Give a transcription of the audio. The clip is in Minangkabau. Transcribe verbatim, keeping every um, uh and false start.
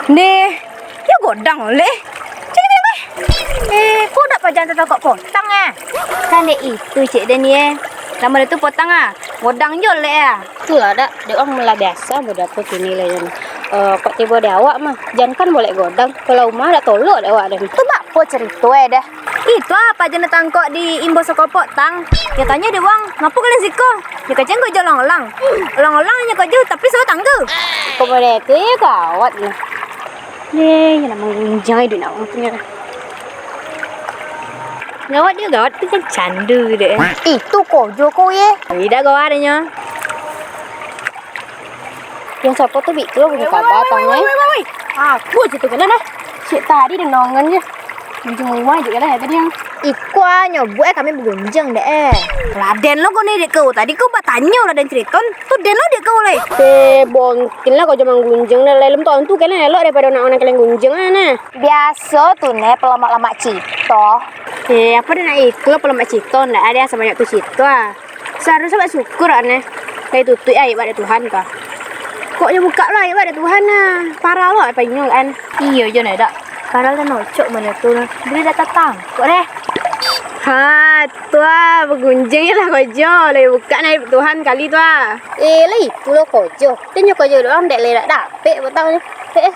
Deh, yo godang leh. Cari minum, eh. Eh, kok dak pajan tatangkok potang, eh? Kan dek itu, Cik Deni, eh. Nama dia tu potang, ah. Godang jo leh, ah. Itulah, dak. Dek urang lah biasa model tu kini lah, Jan. Eh, kok tibo di awak mah. Jan kan boleh godang. Kalau umah dak tolok dek awak, Jan. Tu bapo cerito, eh, dah? Itu apa aja nak tangkok di imbo sakopok tang. Yo tanyo dek urang, ngapo kalian siko? Yo kacang ko jo olang-olang. Olang-olang nyo ko jo, tapi sawo tangga. Kok model tu yo gawat nah. Deh, yo nak manggunjang iduik nak urang tu nyo. Gawat jo gawat tu kan candu dek. Itu ko jo ko ye. Tidak gawat nyo. Yang siapo tu, Bik? Tu lah bunyi kaba tang, eh. Aku je tu kena dah. Cik tadi denongan je. Gunjang rumah je kena ya tadi yang. Iko ah, nyobuik eh kami bagunjang dek eh. Lah den lo ko ni dek kau. Tadi kau batanyo lah den cerito. Tu den lo dek kau leh. Eh, bontin lah kau jo manggunjang dah. Lelem tu antu kena elok daripado nak urang kalian gunjang ah nah. Biaso tu neh pelamak-lamak cito. Eh, apo dah nak iko lo pelamak cito, ndak ado sabanyak tu cito ah. Saharusnyo basyukur awak neh, lah ditutuik aib awak dek Tuhan ko. Kok nyo bukak lo aib awak dek Tuhan nah. Parah lo apo inyo kan. Iyo jo neh dak. Parah lah nocok mano tu nah. Beri dak tatang. Kok deh. Ha, tu ah, bagunjang lah ko jo. Lah bukak nah aib Tuhan kali tu ah. Eh, lah itu lo ko jo. Teh nyo ko jo doang dek lah dak dapek batang ni. Eh, eh.